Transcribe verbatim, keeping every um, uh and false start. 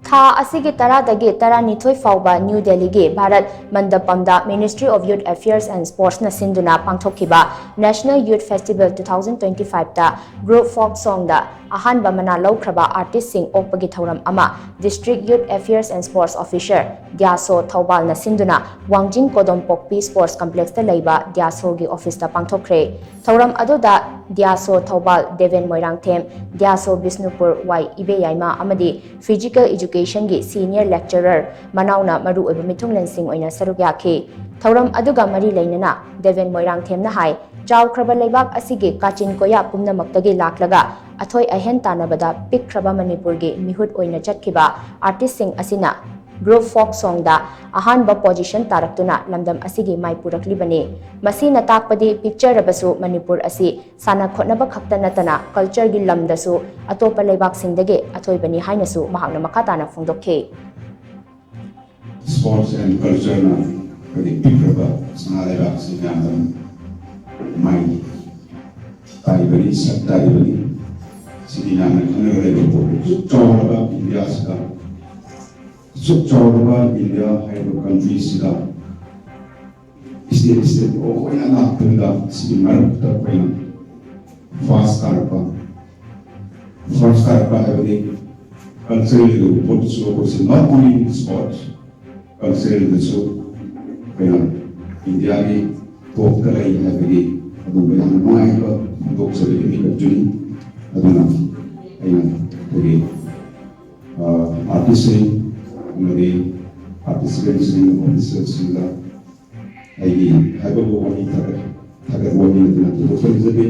ꯊꯥ ꯑꯁꯤꯒꯤ ꯇꯔꯥꯗꯒꯤ ꯇꯔꯥꯅꯤꯊꯣꯏ ꯐꯥꯎꯕ ꯅ꯭ꯌꯨ ꯗꯦꯜꯂꯤꯒꯤ Bharat ꯃꯟꯗꯄꯝꯗ Ministry of Youth Affairs and Sportsꯅ ꯁꯤꯟꯗꯨꯅ ꯄꯥꯡꯊꯣꯛꯈꯤꯕ National Youth Festival two thousand twenty fiveꯇ group folk songꯗ ꯑꯍꯥꯟꯕ ꯃꯅꯥ ꯂꯧꯈ꯭ꯔꯕ artistꯁꯤꯡ ꯑꯣꯛꯄꯒꯤ ꯊꯧꯔꯝ ꯑꯃ District Youth Affairs and Sports Officer ꯗ꯭ꯌꯥꯁꯣ ꯊꯧꯕꯥꯜꯅ ꯁꯤꯟꯗꯨꯅ ꯋꯥꯡꯖꯤꯡ ꯀꯣꯗꯣꯝꯄꯣꯛꯄꯤ Sports Complexꯇ ꯂꯩꯕ ꯗ꯭ꯌꯥꯁꯣꯒꯤ officeꯇ ꯄꯥꯡꯊꯣꯛꯈ꯭ꯔꯦ꯫ ꯊꯧꯔꯝ ꯑꯗꯨꯗ ꯗ꯭ꯌꯥꯁꯣ ꯊꯧꯕꯥꯜ, ꯗꯦꯕꯦꯟ ꯃꯣꯏꯔꯥꯡꯊꯦꯝ, ꯗ꯭ꯌꯥꯁꯣ ꯕꯤꯁꯅꯨꯄꯨꯔ ꯋꯥꯏ ꯏꯕꯦꯌꯥꯏꯃ ꯑꯃꯗꯤ Physical Educationꯒꯤ senior lecturer ꯃꯅꯥꯎꯅ ꯃꯔꯨꯑꯣꯏꯕ ꯃꯤꯊꯨꯡꯂꯦꯟꯁꯤꯡ ꯑꯣꯏꯅ ꯁꯔꯨꯛ ꯌꯥꯈꯤ꯫ ꯊꯧꯔꯝ ꯑꯗꯨꯒ ꯃꯔꯤ ꯂꯩꯅꯅ ꯗꯦꯕꯦꯟ ꯃꯣꯏꯔꯥꯡꯊꯦꯝꯅ ꯍꯥꯏ, ꯆꯥꯎꯈ꯭ꯔꯕ ꯂꯩꯕꯥꯛ ꯑꯁꯤꯒꯤ ꯀꯥꯆꯤꯟ ꯀꯣꯌꯥ ꯄꯨꯝꯅꯃꯛꯇꯒꯤ ꯂꯥꯛꯂꯒ ꯑꯊꯣꯏ ꯑꯍꯦꯟ ꯇꯥꯟꯅꯕꯗ ꯄꯤꯛꯈ꯭ꯔꯕ ꯃꯅꯤꯄꯨꯔꯒꯤ ꯃꯤꯍꯨꯠ ꯑꯣꯏꯅ ꯆꯠꯈꯤꯕ artistꯁꯤꯡ ꯑꯁꯤꯅ group folk songꯗ ꯑꯍꯥꯟꯕ position ꯇꯥꯔꯛꯇꯨꯅ ꯂꯝꯗꯝ ꯑꯁꯤꯒꯤ ꯃꯥꯏ ꯄꯨꯔꯛꯂꯤꯕꯅꯤ꯫ ꯃꯁꯤꯅ ꯇꯥꯛꯄꯗꯤ ꯄꯤꯛꯆꯔꯕꯁꯨ ꯃꯅꯤꯄꯨꯔ ꯑꯁꯤ ꯁꯥꯟꯅ ꯈꯣꯠꯅꯕ ꯈꯛꯇ ꯅꯠꯇꯅ cultureꯒꯤ ꯂꯝꯗꯁꯨ ꯑꯇꯣꯞꯄ ꯂꯩꯕꯥꯛꯁꯤꯡꯗꯒꯤ ꯑꯊꯣꯏꯕꯅꯤ ꯍꯥꯏꯅꯁꯨ ꯃꯍꯥꯛꯅ ꯃꯈꯥ ꯇꯥꯅ ꯐꯣꯡꯗꯣꯛꯈꯤ꯫ Sports and Cultureꯅ ꯑꯩꯈꯣꯏꯒꯤ ꯄꯤꯛꯈ꯭ꯔꯕ ꯁꯅꯥ ꯂꯩꯕꯥꯛꯁꯤ ꯃꯌꯥꯝꯗ ꯃꯥꯏ ꯇꯥꯛꯏꯕꯅꯤ, ꯁꯛ ꯇꯥꯛꯏꯕꯅꯤ꯫ ꯁꯤꯗꯤ ꯌꯥꯝꯅ ꯈꯟꯅꯔꯒ ꯂꯩꯕ ꯄꯣꯠꯅꯤ꯫ ꯑꯁꯨꯛ ꯆꯥꯎꯔꯕ ꯏꯟꯗꯤꯌꯥꯁꯤꯗ, ꯑꯁꯨꯛ ꯆꯥꯎꯔꯕ ꯏꯟꯗꯤꯌꯥ ꯍꯥꯏꯔꯤꯕ countryꯁꯤꯗ state state ꯂꯣꯏꯅ ꯂꯥꯛꯄꯗꯨꯗ ꯁꯤꯒꯤ ꯃꯔꯛꯇ ꯑꯩꯈꯣꯏꯅ first ꯇꯥꯔꯛꯄ, first ꯇꯥꯔꯛꯄ ꯍꯥꯏꯕꯗꯤ cultural ꯄꯣꯠꯁꯨ ꯑꯩꯈꯣꯏꯁꯦ not only in sports, culturalꯗꯁꯨ ꯑꯩꯈꯣꯏꯅ ꯏꯟꯗꯤꯌꯥꯒꯤ topꯇ ꯂꯩ ꯍꯥꯏꯕꯒꯤ ꯑꯗꯨꯒꯨꯝꯕ ꯌꯥꯝꯅ ꯅꯨꯡꯉꯥꯏꯕ ꯐꯣꯡꯗꯣꯛꯆꯕꯒꯤ ꯃꯤꯀꯨꯞꯇꯨꯅꯤ꯫ ꯑꯗꯨꯅ ꯑꯩꯅ ꯑꯩꯈꯣꯏꯒꯤ artistꯁꯤꯡ ꯑꯃꯗꯤ participantꯁꯤꯡ, officialꯁꯤꯡꯗ ꯑꯩꯒꯤ ꯍꯥꯏꯕꯕꯨ ꯋꯥꯍꯩ ꯊꯥꯒꯠ ꯊꯥꯒꯠ ꯋꯥꯍꯩ ꯅꯠꯇꯅ ꯊꯣꯏꯗꯣꯛꯄ ꯂꯩꯖꯗꯦ꯫